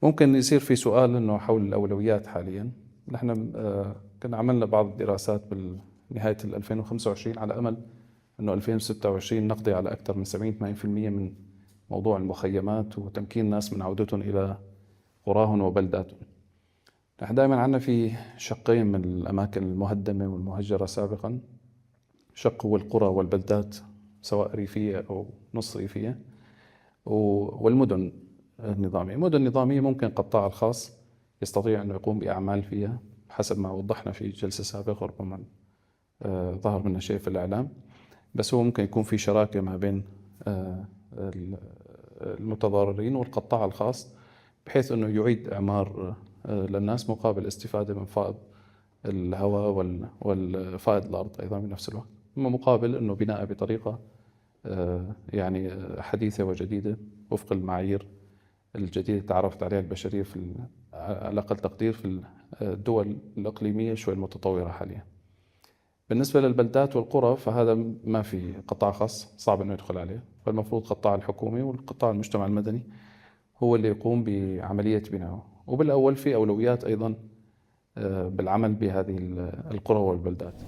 ممكن يصير في سؤال إنه حول الأولويات حاليا. نحن كنا عملنا بعض الدراسات بنهاية 2025 على أمل إنه 2026 نقضي على أكثر من 70-80% من موضوع المخيمات وتمكين الناس من عودتهم إلى قراهم وبلداتهم. نحن دائما عندنا في شقين من الأماكن المهدمة والمهجرة سابقا، شق هو القرى والبلدات سواء ريفية أو نص ريفية، والمدن النظامية. المدن النظامية ممكن القطاع الخاص يستطيع أنه يقوم بأعمال فيها حسب ما وضحنا في جلسة سابقة، ربما ظهر منها شيء في الإعلام، بس هو ممكن يكون في شراكة ما بين المتضررين والقطاع الخاص بحيث أنه يعيد إعمار للناس مقابل استفادة من فائض الهواء والفائض الأرض أيضا بنفس الوقت، مقابل أنه بناء بطريقة حديثة وجديدة وفق المعايير الجديدة تعرفت عليها البشرية في على أقل تقدير في الدول الإقليمية شوي المتطورة حاليا. بالنسبة للبلدات والقرى فهذا ما في قطاع خاص، صعب أنه يدخل عليه، فالمفروض قطاع الحكومي والقطاع المجتمع المدني هو اللي يقوم بعملية بنائه. وبالأول في أولويات أيضا بالعمل بهذه القرى والبلدات.